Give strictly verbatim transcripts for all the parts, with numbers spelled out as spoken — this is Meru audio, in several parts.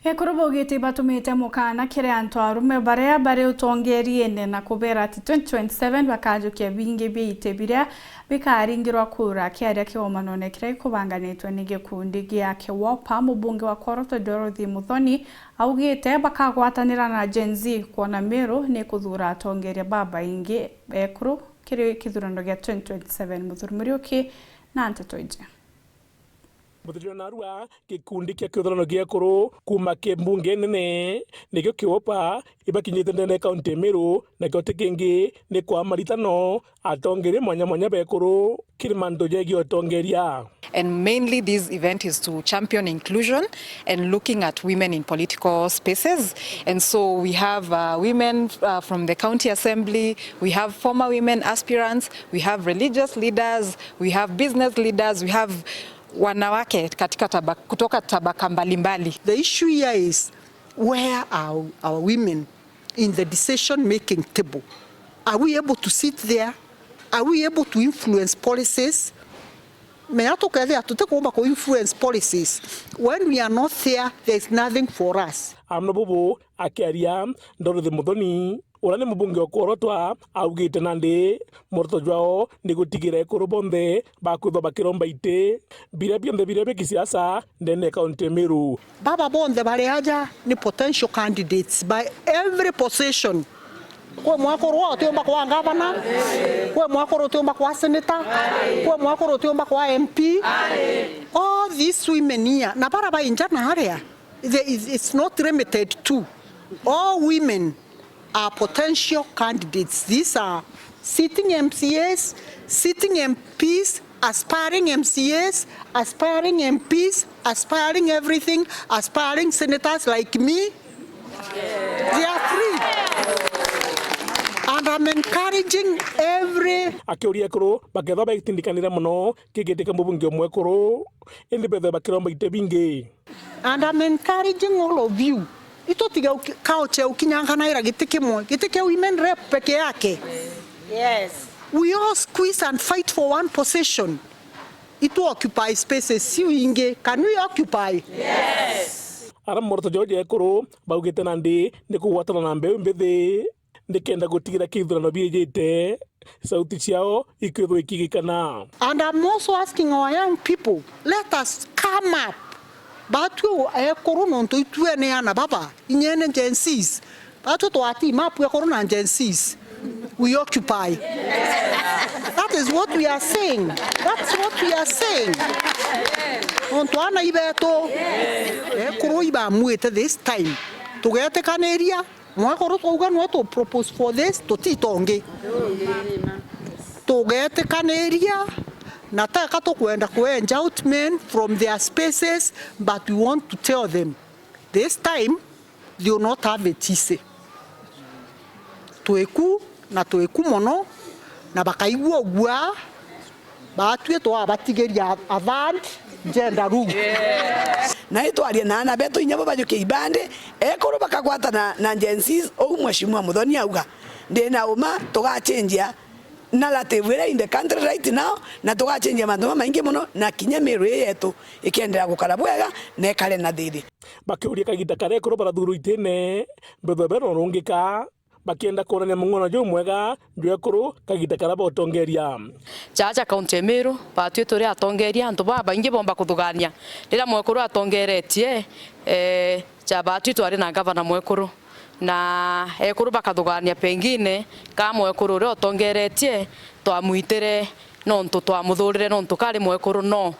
Ekuru baugite ibatumite mukana kiri antu arume baria bari utongeriene na kubera ati twenty twenty-seven bakajukia bingi bia iti biria bikaringirwa kura. Kiaria kigomanone kiria gikubanganitwe ni gikundi gia Kiwopa, mubunge wa Kworoto Dorothy Muthoni augite bakagwatanira na Gen Z kwona Meru ni kuthuura atongeria babaingi ekuru kiri kithurano gia twenty twenty-seven. Muthuri Muriuki na nteto iji. Muthuri Narua, gikundi kia kithurano gia ekuru kuuma ki mbunge nene nikio Kiwopa ibakinyite ndene ya kaunti ya Meru, nakio ti kingi ni kwaa maritano atongeria mwanya mwanya bekuru kiri mantu jegie utongeria. And mainly this event is to champion inclusion and looking at women in political spaces. And so we have, uh, women, uh, from the county assembly, we have former women aspirants, we have religious leaders, we have business leaders, we have wanawake katika taba-, kutoka tabaka mbalimbali. The issue here is, where are our women in the decision making table? Are we able to sit there? Are we able to influence policies? Menya tukethira tutikumba ku influence policies, when we are not there, there is nothing for us. Amwe bubu akiaria, Dorothy Muthoni, uria ni mubunge wa Kworotwa, augite nandi muoroto jwao ni gutigira ekuru bonthe bakwithwa bakiromba iti biria bionthe biria bia kisiasa ndene ya kaunti ya Meru. Baba bonthe bari aja ni potential candidates by every position. Kwi mwekuru utiumba kwa gavana, kwi mwekuru utiumba kwa senator, kwi mwekuru utiumba kwa M P. All these women here, na bara bainja na aria, there is, it's not limited to. All women are potential candidates. These are sitting M C As, sitting M Ps, aspiring M C As, aspiring M Ps, aspiring everything, aspiring senators like me. They are free. And I'm encouraging every Akiuria ekuru bakethwa bagitindikanire mono kigitika mubunge umwe ekuru, indi bethwe bakiromba iti bingi. And I'm encouraging all of you. Itutige uki-, culture ukinyanganaira giti kimwe, giti kia women rep peke yake. Yes. We all squeeze and fight for one position. Itu occupy spaces ciu ingi. Can we occupy? Yes. Ara muoroto jao ja ekuru baugite nandi ni kugwatana na mbeu mbithi nikenda gutigira kithurano biijite sauti ciao ikwithwa ikigikana. And I'm also asking our young people, let us come up. Batwi ekuru nontu itwene ana baba, inyene Gen Zs. Batwi twa team up ekuru na Gen Zs. We occupy. That is what we are saying. That's what we are saying. Nontu ana ibetu, ekuru ibamwite this time. Tugetikaniria, mwekuru twauga nwe tu propose for this, tutitongi. Tugetikaniria, na teka tukwenda ku edge out men from their spaces, but we want to tell them, this time, they will not have it easy. Twiku, na twiku mono, na bakaigua ugua, batwi twabatigiria a third gender rule. Na itwarie na ana betu inya bo bajukie ibandi, ekuru bakagwatana na Gen Zs, uu Mheshimiwa Muthoni auga, ndina uma tugachenjia narrative iria in the country right now, na tugachenjia mantu mamaingi mono, na kinya Meru ii yetu ikiendelea gukara bwega na ikare na thiri. Bakiuria kagita karia ekuru barathurwa itine, bethwe bena urungika, bakienda kuonania mung'ono jumwega jwa ekuru kagita karia bautongeria. Jaa ja kaunti ya Meru, batwi turi atongeria, antu babaingi bomba kuthugania. Riria mwekuru atongeretie, eh, ja batwi twari na ngavana mwekuru. Na ekuru bakathugaania pengine ka mwekuru uria utongeretie twamwitire nontu twamuthurire nontu kari mwekuru, no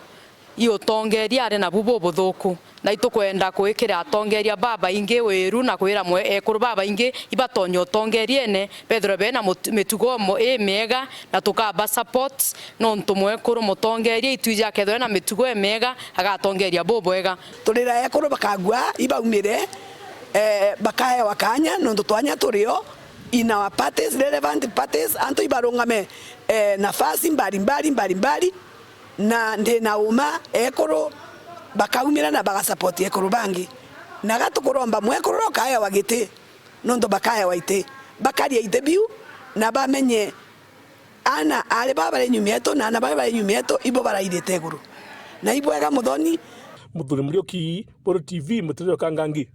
i utongeria ari nabu bubuthuku. Na itukwenda kwikira atongeria babaingi wiru na kwira mwe-, ekuru babaingi ibatonye utongeriene, bethirwe bena mut-, mitugo mo-, imiega na tukaba support nontu mwekuru mutongeria itwiji akethirwa ena mitugo imiega agatongeria bubwega. Turira ekuru bakagua ibaumire, eh, bakaewa kanya nontu twanya turio in our parties, relevant parties, antu ibarungame, eh, nafasi mbalimbali, mbalimbali, na ndina uma ekuru bakaumira na bagasupport ekuru bangi. Na ga tukuromba mwekuru uria ukaewa giti, nontu bakaewa iti, bakaria iti biu na bamenye ana ari baa bari nyuma yetu na ana baria bari nyuma yetu ibo barairite iguru. Na ibwega Muthoni. Muthuri Muriuki, Buru T V, Mutiriro Kangangi.